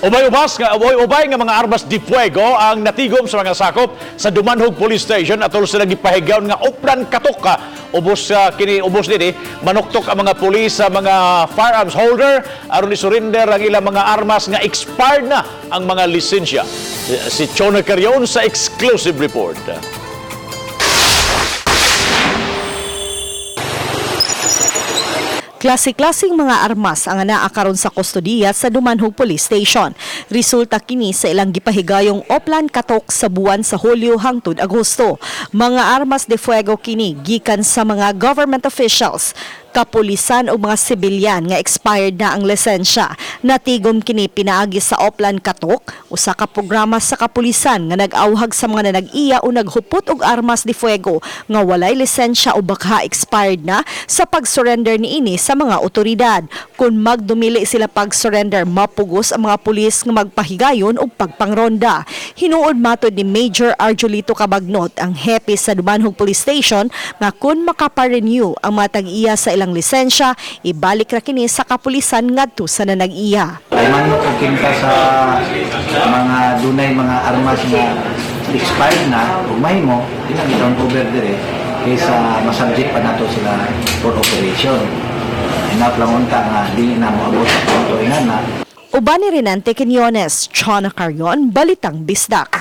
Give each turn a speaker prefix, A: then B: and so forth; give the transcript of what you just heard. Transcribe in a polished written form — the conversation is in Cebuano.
A: Ubay-ubas nga ubay-ubay nga mga armas de fuego ang natigom sa mga sakop sa Dumanhog Police Station atol sila gipahigayon nga Oplan Katok ka. Ubos sa kini ubos dinhi manuktok ang mga pulis sa mga firearms holder aron i-surrender ang ilang mga armas nga expired na ang mga lisensya. Si Chona Carion sa exclusive report.
B: Klase-klaseng mga armas ang anaa karon sa kustodiya sa Dumanhog Police Station. Resulta kini sa ilang gipahigayong Oplan Katok sa buwan sa Hulyo hangtod Agosto. Mga armas de fuego kini gikan sa mga government officials, kapulisan o mga sibilyan nga expired na ang lisensya. Natigom kini pinaagi sa Oplan Katok, usa ka programa sa kapulisan nga nag-awhag sa mga nanag-iya o naghupot og armas de fuego nga walay lisensya o baka expired na sa pag-surrender niini sa mga otoridad. Kung magdumili sila pag-surrender, mapugos ang mga pulis nga magpahigayon og pagpangronda. Hinuod matod ni Major Arjolito Cabagnot, ang hepe sa Dumanhog Police Station, nga kung makapa-renew ang mga tag-iya sa ilang lisensya, ibalik ra kini sa kapulisan ngadto sa nanag-iya.
C: Ay man kung kinta sa mga dunay mga armas nga expired na, ug mahimo, di lang i-turn over dire kaysa masubject pa nato sila for operation. Enough lang unta nga dili na moabot sa punto ingana.
B: Uban ni Renante Quinones, Chona Carion, Balitang Bisdak.